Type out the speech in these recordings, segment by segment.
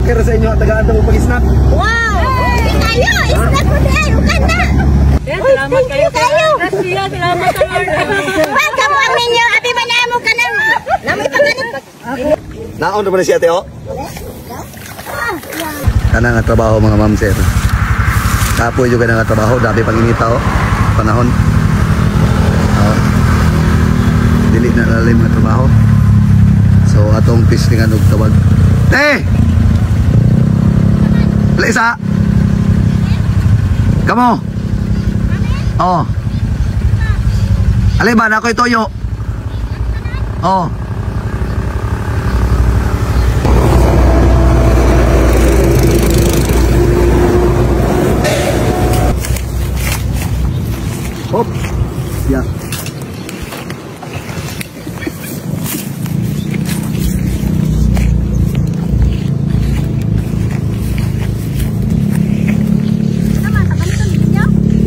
Kira sa inyo, tagaan mo pag-snack. Wow! Okay kayo! Snack ko din! Ukan na! Sir, salamat Thank you kayo! Gracias, salamat sa Lord. Welcome ang ninyo! Abi manamo ka nang... Namoy paganit! Naon na ba na siya, Teo? Kana nga trabaho mga ma'am sir. Kapoy juga na nga trabaho, dami pang inita oh. Panahon. Oh. Dili na lalim nga trabaho. So atong pislingan og tawag. Te! Lisa. Kamo. Oh. Alay ba na ako'y toyo. Oh. Hop. Ya.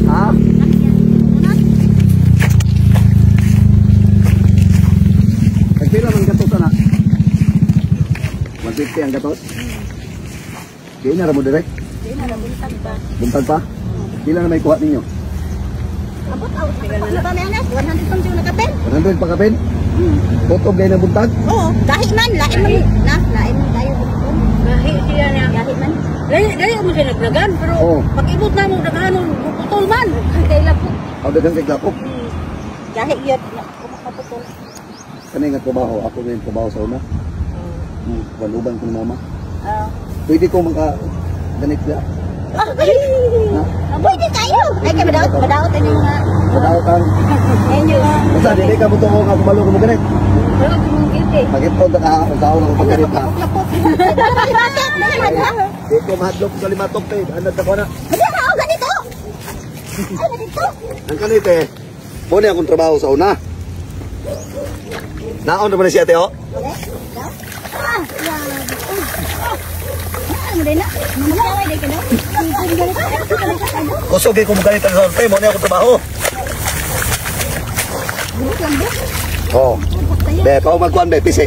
Ha? Nagpila man gatos ana? 150 ang gatos? Kaya na ra mo direct? Buntag pa? Pila na may kuha ninyo? Abot out. Ano ba may anas? 100 pang na kapin? 100 pa kapin? Totob gay na buntag? Oo. Gahi man. Lain man. Na, lain man tayo. Gahi siya na. Gahi man. Dali mo siya nagdagan, pero Oo. pag-ibot na mo, daghanon, putol man. Kay lapok. Aw daghang kay lapok. Gahi yun. Kumaputol. Kani nga trabaho, ako na yung trabaho sa una. Waluban ko ni mama. Oo. Pwede ko maka ganit na. Ah, pwede kayo. Ay, kay madaot, madaot ini mga. Madaot ang. Inyo. Basta dili ka mo tuo nga kumalo ko mo ganit. Pero kung guilty. Pagitod ka ang taon ako pagganit ha. Lapok. Limatok na naman ha. Di ko mahadlok sa limatok te. Anad ako na. Hindi na ako ganito. Ay, ganito. Ang kanit eh. Mo ni akong trabaho sa una. Naon na ba na siya, Teo? Ah, Kusog kay kung ganit ang sorte, mo ni akong trabaho. Oh. Be, pao magkuan be, pisi.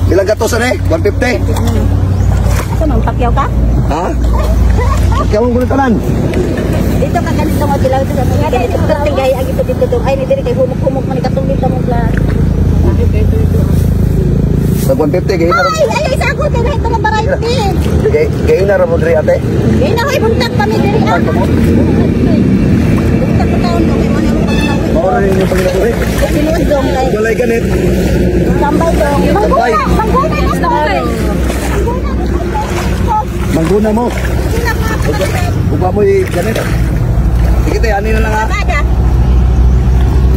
Ilang gatos ani? 150. Asa man pakyaw ka? Ha? Pakyaw mo tanan. Dito ka ganito mo dilaw dito sa mga ganito perting gay agi dito dito. Ay ni diri kay humok-humok man katong dito mo plan. Sa 150 gay na. Ay, ay sa ako kay ito nga variety. Gay gay na ra mo diri ate. Gay na hoy buntag pa mi diri ah. Buntag pa taon do kay mo na mo pagkanawi. Mao ra ninyo panginabuhi. Sinuod dong kay Walay ganit. Tambay dong. Tambay. Mangguna na. Mangguna mo. Uba mo ganit. Sige te, ani na lang ha.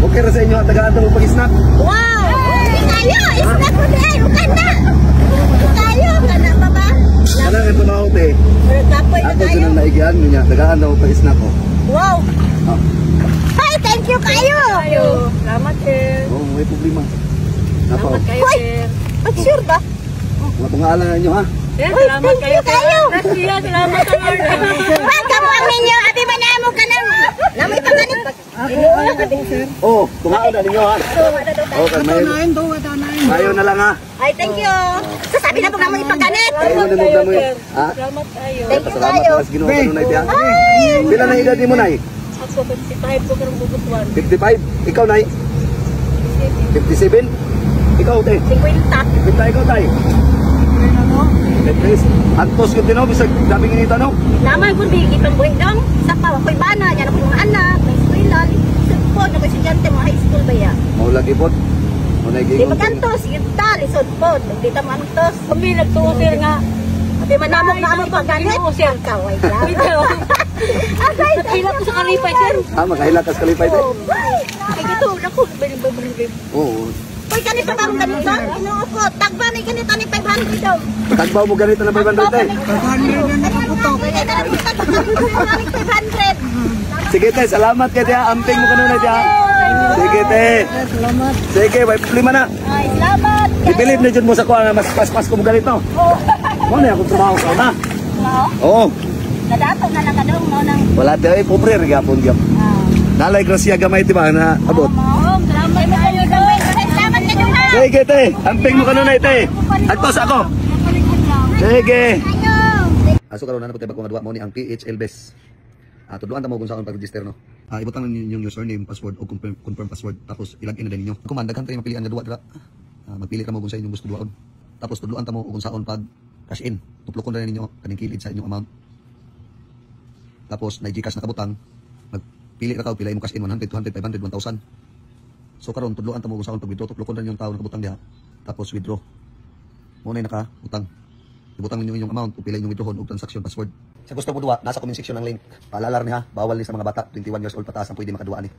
Okay ra sa inyo tagaan mo pag-snack. Wow! Okay kayo! Snack ko din! Ukan na! Kayo! Kana pa ba? Kana nga trabaho te. Kapoy na Ako kayo. dun ang naigian niya. Tagaan daw pag-snack ko. Wow! Oh. Hi! Thank you kayo! Kayo. Salamat, sir. Oh, may problema. Napa. Salamat kayo, Hoy! sir. Pag sure ba? Mga tungalan ninyo ha. Sir, Uy, salamat thank kayo, you kayo. Gracias, salamat sa Lord. Welcome ang ninyo! Abi manamo ka nang... Namoy pa ganit. Oh, tungaan na ninyo ha. Oh, kan may. Mayo na lang ha. Ay, thank you! Sasabi na po namoy ipaganit! Kayo na mo damo. Ha? Salamat kayo. Thank you Salamat kayo! sa Ginoo kanunay te ha. Pila na edad nimo nay? Ako, 55 ko karong bubutuan. 55. Ikaw nay? 57. Ikaw te. 50. 50 ikaw tay. Tetris. Antos ko tino bisag daming inita no. Naman kung di itong buhay dong. Sa pa, ako'y bana, yan ako'y mga anak, may eskwela, lisod po, ako'y estudyante, mga high school ba ya? Mao lagi pod. Mo na Di giingon. magantos, yun ta, lisod po, di ta mantos. Kami nagtuo, sir, nga. Abi manamok na amoy pagganit. Ginoo, sir. Kaway ka. Bitaw. Agay, Nakahila ko sa kalipay, sir. Ha, makahila kas kalipay te. Ay, ito, naku. Bali. Oo. Uy, ganito ba ang ganito? Ginoo ko, tagba may ganito ni 500 daw. Tagbaw mo ganito na 500 te. 500. Sige te, salamat kay te. Amping mo kanunay te ha. Sige te. Salamat. Sige, may problema na. Ay, salamat. Ibilib na dyan mo sa kuha nga mas paspas ko mo ganito. Mo na akong trabaho sa una. Mao? Oo. Nadato na lang ka daw, mao nang. Wala te, ay pobre ra gyapon gyap. Nalay grasya gamay ti ba na abot. Mao, salamat kayo. Salamat kayo ha. Sige te, amping mo kanunay te. Agtos ako. Sige. Ayo. So karon na po tayo bago nga duwa, mao ni ang PH Elbes. Tudloan ta mo kung saan pag-register, no. Ibutang ninyo yung username, password o confirm password, tapos i-login na din ninyo. Kung man daghan tayo mapilian nga duwa dira. Magpili ra mo kung sa inyong gusto duwaon. Tapos tudloan ta mo kung saon pag cash in. Tuplokon ra ninyo kaning kilid sa inyong amount. Tapos na GCash nakabutang, magpili ra ka og pila imong cash in: 100, 200, 500, 1,000. So karon tudloan ta mo kung saon pag withdraw, tuplokon ra ninyong tao nakabutang diha. Tapos withdraw. Mo na nakabutang. Ibutang ninyo inyong amount, ug pila inyong withdrawon ug transaction password. Sa gusto mo duwa, nasa comment section ang link. Paalala ni ha, bawal ni sa mga bata, 21 years old pataas ang pwede makaduwa ni.